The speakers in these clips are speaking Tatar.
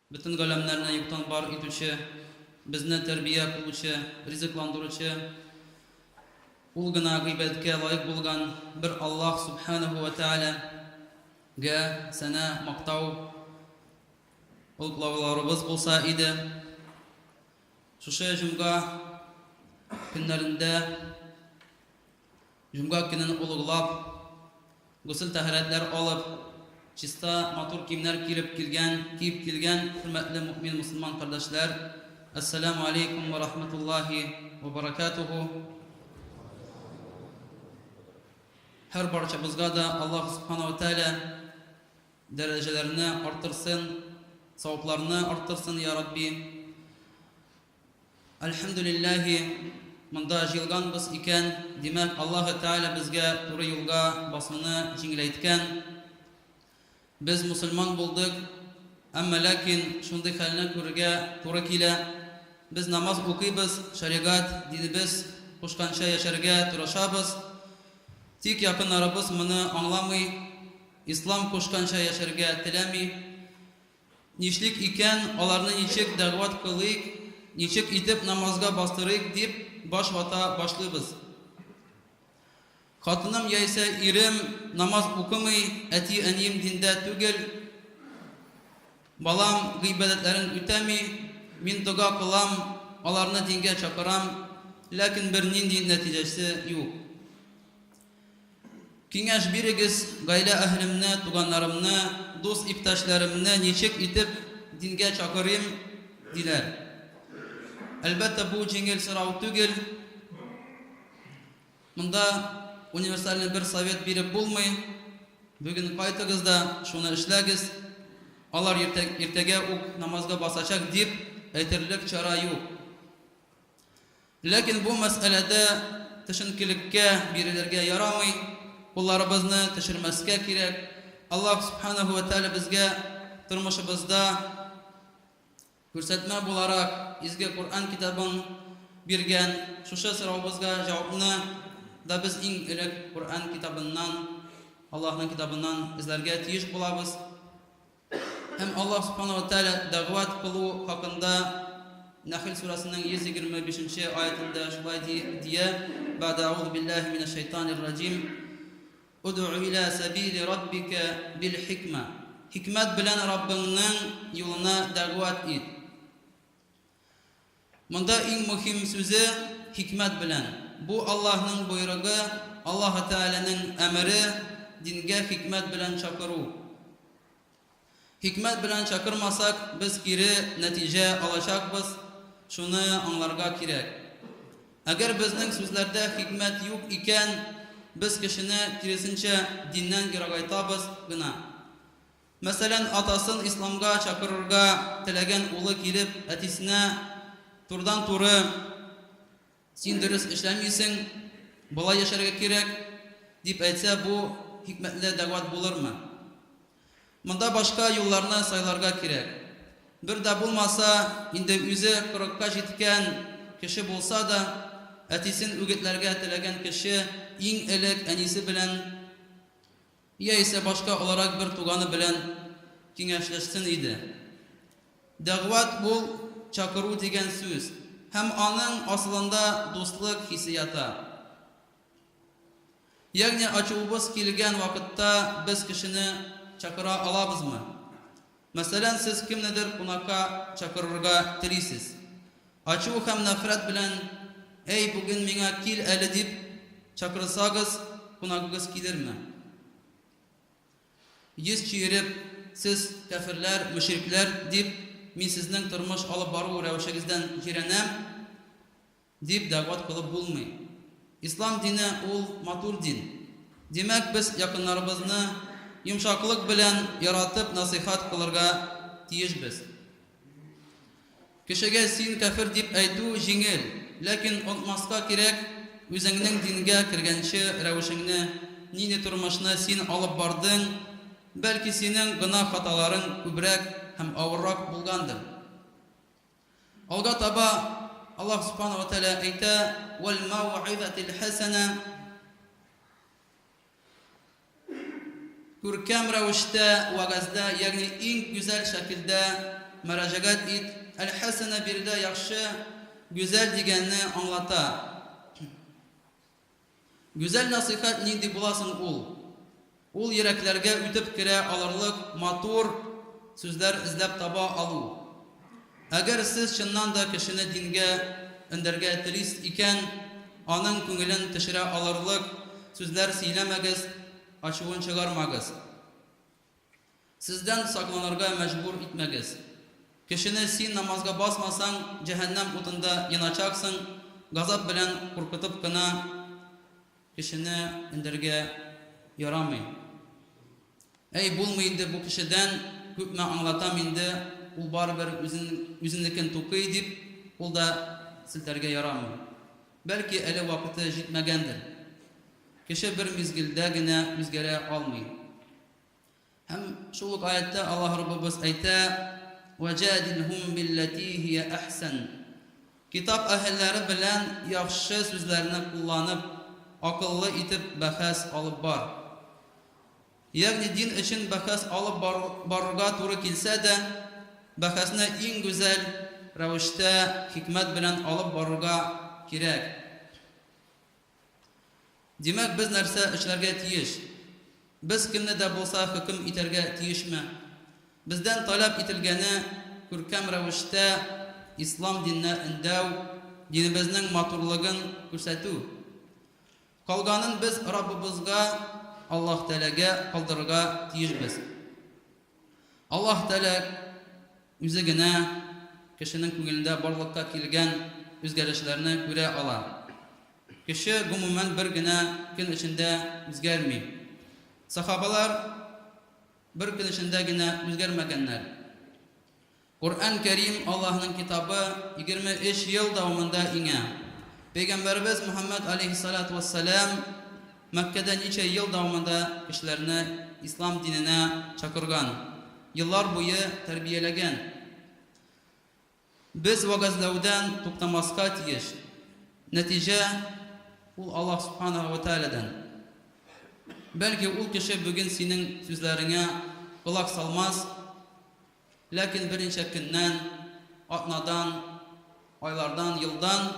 Бөтен галәмнәрне юктан бар итүче, безне тәрбия кылучы, ризыкландыручы, Ул гына гыйбадәткә лаек булган бер Аллаһ Сүбхәнәһү вә Тәгалә гә сәна, мактау, олуглауларыбыз булса иде. Шушы җомга көннәрендә Җомга көнен олуглап, госел-тәһарәтләр алып, чиста, матур киемнәр киеп килгән, киеп килгән хөрмәтле мөэмин мөселман кардәшләр, Әссәламү алейкум вә рахмәтуллаһи вә бәрәкәтүһү. Һәр барчабызга да Аллаһ Субхана вә Тәгалә дәрәҗәләрне арттырсын, савапларны арттырсын, я Рабби. Әлхәмдүлилләһи, монда җыелганбыз икән, димәк, Аллаһы Тәгалә безгә туры юлга басуны җиңеләйткән. Без мосылман булдык, әмма ләкин шундый хәлне күрергә туры килә. Без намаз укыйбыз, шәригать, динебез кушканча яшәргә тырышабыз. Тик якыннарыбыз моны аңламый, ислам кушканча яшәргә теләми. Нишлик икән, аларны ничек дәгъват кылыйк, ничек итеп намазга бастырыйк дип баш вата башлыйбыз. Хатыным яисә ирем намаз укымый, әти-әнием диндә түгел, балам гыйбадәтләрен үтәми, мин дога кылам, аларны дингә чакырам, ләкин бернинди нәтиҗәсе юк. Киңәш бирегез, гаилә әһелемне, туганнарымны, дус-иптәшләремне ничек итеп дингә чакырыйм, диләр. Әлбәттә, бу җиңел сорау түгел. Монда универсальный бер совет биреп булмый. Бүген кайтыгыз да, шуны эшләгез, алар иртәгә үк намазга басачак дип әйтерлек чара юк. Ләкин бу мәсьәләдә төшенкелеккә бирелергә ярамый, кулларыбызны төшермәскә кирәк. Аллаһ Сүбхәнәһү вә Тәгалә безгә тормышыбызда күрсәтмә буларак Изге Коръән китабын биргән. Шушы соравыбызга җавапны да без иң элек Коръән китабыннан, Аллаһның китабыннан эзләргә тиеш булабыз. Һәм Аллаһ Субхана ва Тәгалә дәгъват кылу хакында Нәхел сүрәсенең 125 нче аятендә шулай ди, дия, Бәгъдә әгъузу биллаһи минәш шайтанир раҗим, Удъу иля сәбили раббика бил хикмә. Хикмәт белән Раббыңның юлына дәгъват ит. Монда иң мөһим сүзе, хикмәт белән. Бу Аллаһның боерыгы, Аллаһы Тәгаләнең әмере, дингә хикмәт белән чакыру. Хикмәт белән чакырмасак, без кире нәтиҗә алачакбыз, шуны аңларга кирәк. Әгәр безнең сүзләрдә хикмәт юк икән, без кешене, киресенчә, диннән ерагайтабыз гына. Мәсәлән, атасын исламга чакырырга теләгән улы килеп, әтисенә турыдан-туры, Син дөрес эшләмисең, болай яшәргә кирәк, дип әйтсә, бу хикмәтле дәгъват булырмы? Монда башка юлларны сайларга кирәк. Бер дә булмаса, инде үзе кырыкка җиткән кеше булса да, әтисен үгетләргә теләгән кеше иң элек әнисе белән Яисә башка олырак бер туганы белән киңәшләшсен иде. Дәгъват ул, чакыру дигән сүз, һәм аның асылында дуслык хисе ята. Ягъни ачуыбыз килгән вакытта без кешене чакыра алабызмы? Мәсәлән, сез кемнедер кунакка чакырырга телисез. Ачу һәм нәфрәт белән, Әй, бүген миңа кил әле дип чакырсагыз, кунагыгыз килерме? Йөз чөереп, Сез, кяферләр, мөшрикләр, дип, мин сезнең тормыш алып бару рәвешегездән җирәнәм, Дип дәгъват кылып булмый. Ислам дине ул матур дин. Димәк, без якыннарыбызны йомшаклык белән яратып насыйхат кылырга тиешбез. Кешегә син кәфер дип әйтү җиңел, ләкин онтмаска кирәк, үзеңнең дингә кергәнче рәвешеңне, нинди тормышны син алып бардың, бәлки синең гөнаһ-хаталарың күбрәк һәм авыррак булгандыр. Алга таба Аллаһ Субхана ва Тәгалә әйтә, Вәл мәүгыйзәтил хәсәнә, күркәм рәвештә вәгазьлә, ягъни иң гүзәл шәкелдә мөрәҗәгать ит. Әл-хәсәнә биредә яхшы, гүзәл дигәнне аңлата. Гүзәл насыйхәт нинди була соң ул? Ул йөрәкләргә үтеп керә алырлык матур сүзләр эзләп таба алу. Әгәр сез чыннан да кешене дингә өндәргә телисез икән, аның күңелен төшерә алырлык сүзләр сөйләмәгез, ачуын чыгармагыз. Сездән сакланырга мәҗбүр итмәгез. Кешене син намазга басмасаң, җәһәннәм утында яначаксың, газап белән куркытып кына кешене өндәргә ярамый. Әй, булмый инде бу кешедән, күпме аңлатам инде, ул барыбер үзен, үзенекен тукый, дип, кул да селтәргә ярамый. Бәлки әле вакыты җитмәгәндер. Кеше бер мизгелдә генә үзгәрә алмый. Һәм шул ук аятьтә Аллаһ Раббыбыз әйтә, Вәҗадилһум билләти һия әхсән. Китап әһелләре белән яхшы сүзләрне кулланып, акыллы итеп бәхәс алып бар. Ягъни дин өчен бәхәс алып барырга туры килсә дә, бәхәсне иң гүзәл рәвештә, хикмәт белән алып барырга кирәк. Димәк, без нәрсә эшләргә тиеш? Без кемне дә булса хөкем итәргә тиешме? Бездән таләп ителгәне, күркәм рәвештә ислам диненә өндәү, динебезнең матурлыгын күрсәтү. Калганын без Раббыбызга, Аллаһ Тәгаләгә калдырырга тиешбез. Аллаһ Тәгалә үзе генә кешенең күңелендә барлыкка килгән үзгәрешләрне күрә ала. Кеше, гомумән, бер генә көн эчендә үзгәрми. Сахабалар бер көн эчендә генә үзгәрмәгәннәр. Коръән Кәрим, Аллаһның китабы, 23 ел дәвамында иңә. Пәйгамбәребез Мөхәммәд алейһиссалату вәссәлам Мәккәдә ничә ел дәвамында кешеләрне ислам диненә чакырган, еллар буе тәрбияләгән. Без вәгазьләүдән туктамаска тиеш. Нәтиҗә, ул Аллаһ Субханаһу ва Тәгаләдән. Бәлки ул кеше бүген синең сүзләреңә колак салмас, Ләкин берничә көннән, атнадан, айлардан, елдан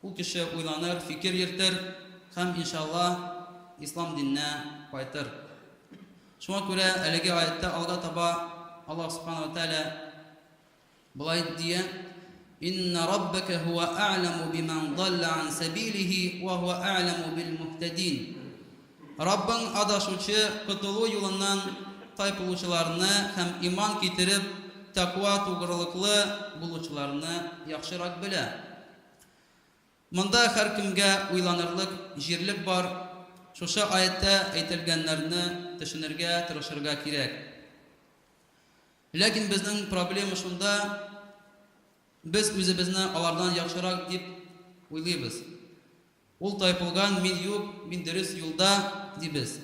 ул кеше уйланыр, фикер йөртер һәм, иншалла, ислам диненә кайтыр. Шуңа күрә әлеге аятьтә алга таба Аллаһ Субхану ва Тәгалә болай дия, Инна раббака хуа а'ламу биман далла ан сабилихи ва хуа а'ламу бил муһтадин. Раббың адашучы, котылу юлыннан тайпылучыларны һәм иман китереп, тәкъва тугрылыклы булучыларны яхшырак белә. Монда һәркемгә уйланырлык җирлек бар, шушы аятьтә әйтелгәннәрне төшенергә тырышырга кирәк. Ләкин безнең проблема шунда, без үзебезне алардан яхшырак дип уйлыйбыз. Ул тайпылган, мин юк, мин дөрес юлда, дибез.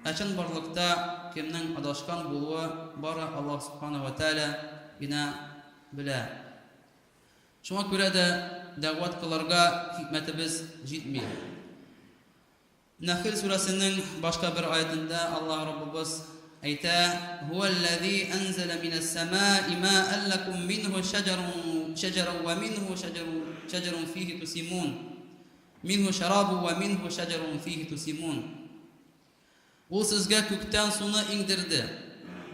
Ә чынбарлыкта кемнең адашкан булуы бары Аллаһ Субхана ва Тәгалә генә белә. Шуңа күрә дә дәгъват кылырга хикмәтебез җитми. Нәхел сүрәсенең башка бер аятендә Аллаһ Раббыбыз әйтә, Һуәлләзи әнзәлә минәс-сәмаи маән ләкум минһу шәҗәрун шәҗәрун вә минһу шәҗәрун шәҗәрун фихи тусимун. Минһу шәрабу вә минһу шәҗәрун фихи тусимун. Ул сезгә күктән суны иңдерде.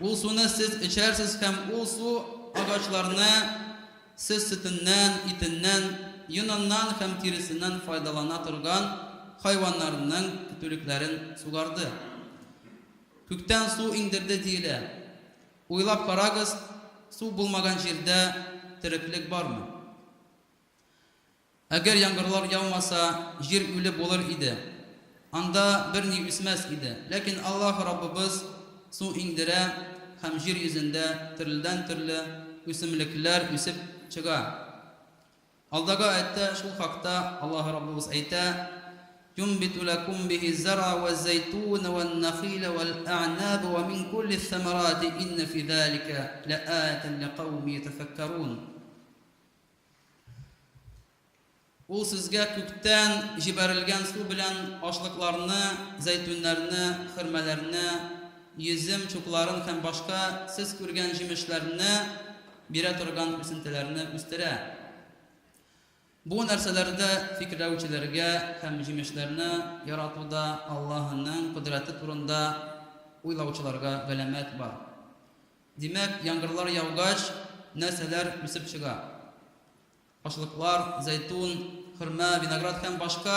Ул суны сез эчәрсез һәм ул су агачларны Сез сөтеннән, итеннән, йоныннан һәм тиресеннән файдалана торган хайваннарның көтүлекләрен сугарды. Күктән су иңдерде диелә. Уйлап карагыз, су булмаган җирдә тереклек бармы? Әгәр яңгырлар яумаса, җир үле булыр иде. Анда берни үсмәс иде. Ләкин Аллаһ Раббыбыз су иңдерә һәм җир йөзендә төрледән-төрле үсемлекләр үсеп чыга. Алдагы аятьтә шул хакта Аллаһ Раббыбыз әйтә, Юнбиту ләкум бихи зәр'a вәз-зәйтүнә вән-нәхилә вәл-әгънабә вә мин кулли-ссамарати иннә фи зәликә ләаятән ликауми ятәфәккәрун. Ул сезгә күктән җибәрелгән су белән ашлыкларны, зәйтүннәрне, хөрмәләрне, йөзем чукларын һәм башка сез күргән җимешләрне бирә торган үсентеләрне үстерә. Бу нәрсәләрдә фикерләүчеләргә һәм җимешләрне яратуда Аллаһының кодрәте турында уйлаучыларга галәмәт бар. Димәк, яңгырлар яугач, нәрсәләр үсеп чыга? Ашлыклар, зәйтүн, хөрмә, виноград һәм башка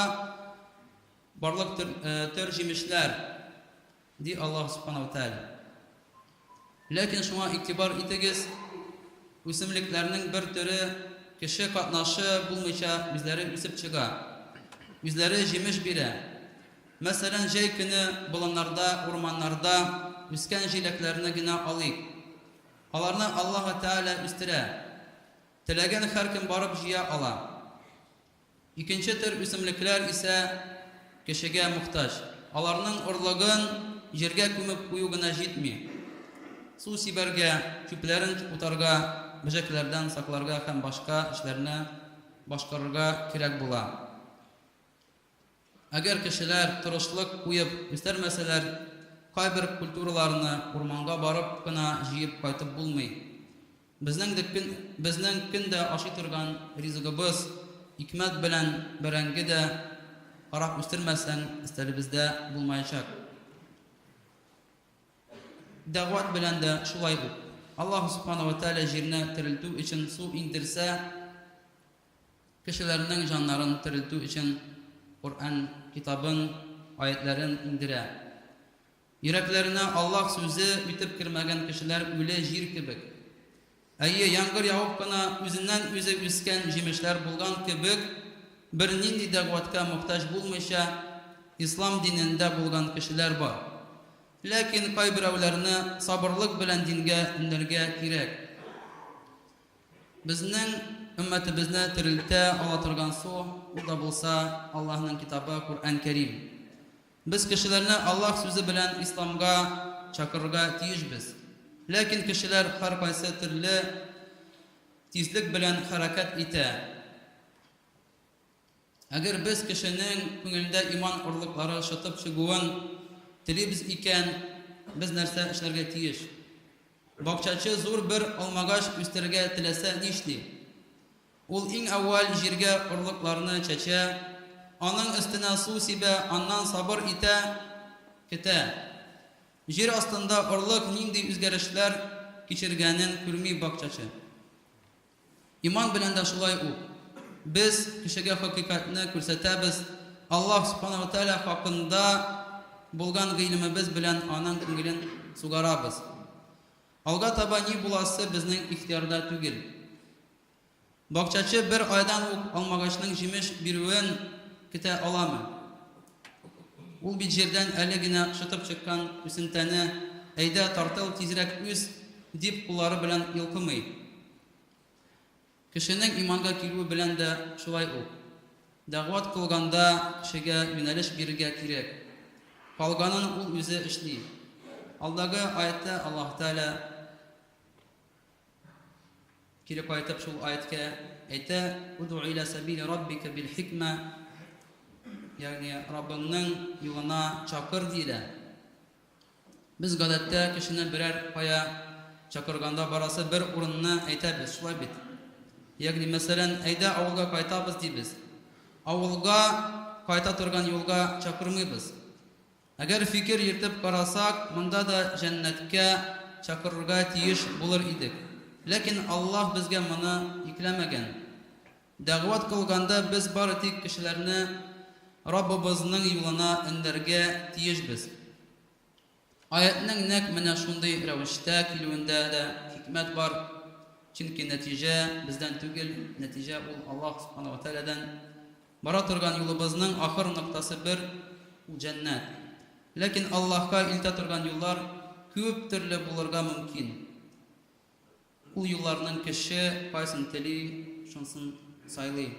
барлык төр, төр җимешләр, ди Аллаһ Субхана ва Тәгалә. Ләкин шуңа игътибар итегез, үсемлекләрнең бер төре кеше катнашы булмыйча үзләре үсеп чыга, үзләре җимеш бирә. Мәсәлән, җәй көне болыннарда, урманнарда үскән җиләкләрне генә алыйк. Аларны Аллаһы Тәгалә үстерә. Теләгән һәркем барып җыя ала. Икенче төр үсемлекләр исә кешегә мохтаҗ. Аларның орлыгын җиргә күмеп кую гына җитми. Су сибәргә, чүпләрен утарга, бөҗәкләрдән сакларга һәм башка эшләрне башкарырга кирәк була. Әгәр кешеләр тырышлык куеп үстермәсәләр, кайбер культураларны урманга барып кына җыеп кайтып булмый. Безнең дә көн, безнең көн дә ашый торган ризыгыбыз, икмәк белән бәрәңге дә карап үстермәсәң, өстәлебездә булмаячак. Дәгъват белән дә шулай ук. Аллаһу Субхана ва Тәгалә җирне терелтү өчен су иңдерсә, Кешеләрнең җаннарын терелтү өчен Коръән китабын, аятьләрен иңдерә. Йөрәкләренә Аллаһ сүзе үтеп кермәгән кешеләр үле җир кебек. Әйе, яңгыр явып кына үзеннән-үзе үскән җимешләр булган кебек, бернинди дәгъваткә мохтаҗ булмыйча, ислам динендә булган кешеләр бар. Ләкин кайберәүләрне сабырлык белән дингә өндәргә кирәк. Безнең өммәтебезне терелтә ала торган су, ул да булса Аллаһның китабы Коръән Кәрим. Без кешеләрне Аллаһ сүзе белән исламга чакырырга тиешбез. Ләкин кешеләр һәркайсы төрле тизлек белән хәрәкәт итә. Әгәр без кешенең күңелендә иман орлыклары шытып чыгуын телибез икән, без нәрсә эшләргә тиеш? Бакчачы зур бер алмагач үстерергә теләсә нишли? Ул иң әүвәл җиргә орлыкларны чәчә, аның өстенә су сибә, аннан сабыр итә, көтә. Җир астында орлык нинди үзгәрешләр кичергәнен күрми бакчачы. Иман белән дә шулай ук. Без кешегә хакыйкатьне күрсәтәбез, Аллаһ Сүбхәнәһү вә Тәгалә хакында булган гыйлемебез белән аның күңелен сугарабыз. Алга таба ни буласы безнең ихтыярда түгел. Бакчачы бер айдан ук алмагачның җимеш бирүен көтә аламы? Ул бит җирдән әле генә шытып чыккан үсентәне, Әйдә, тартыл, тизрәк үс, дип куллары белән йолкымый. Кешенең иманга килүе белән дә шулай ук. Дәгъват кылганда кешегә юнәлеш бирергә кирәк. Калганын ул үзе эшли. Алдагы аятьтә Аллаһ Тәгалә Кире кайтып шул аятькә әйтә, Удгу иля сәбили раббика бил хикмә, ягъни Раббыңның юлына чакыр диелә. Без гадәттә кешене берәр кая чакырганда барасы бер урынны әйтәбез, шулай бит? Ягъни, мәсәлән, әйдә авылга кайтабыз дибез. Авылга кайта торган юлга чакырмыйбыз. Әгәр фикер йөртеп карасак, монда да җәннәткә чакырырга тиеш булыр идек. Ләкин Аллаһ безгә моны йөкләмәгән. Дәгъват кылганда без бары тик кешеләрне Раббыбызның юлына өндәргә тиешбез. Аятьнең нәкъ менә шундый рәвештә килүендә дә хикмәт бар, чөнки нәтиҗә бездән түгел, нәтиҗә ул Аллаһ Сүбхәнәһү вә Тәгаләдән. Бара торган юлыбызның ахыр ноктасы бер, ул җәннәт. Ләкин Аллаһка илтә торган юллар күп төрле булырга мөмкин. Ул юлларның кеше кайсын тели, шунсын сайлый.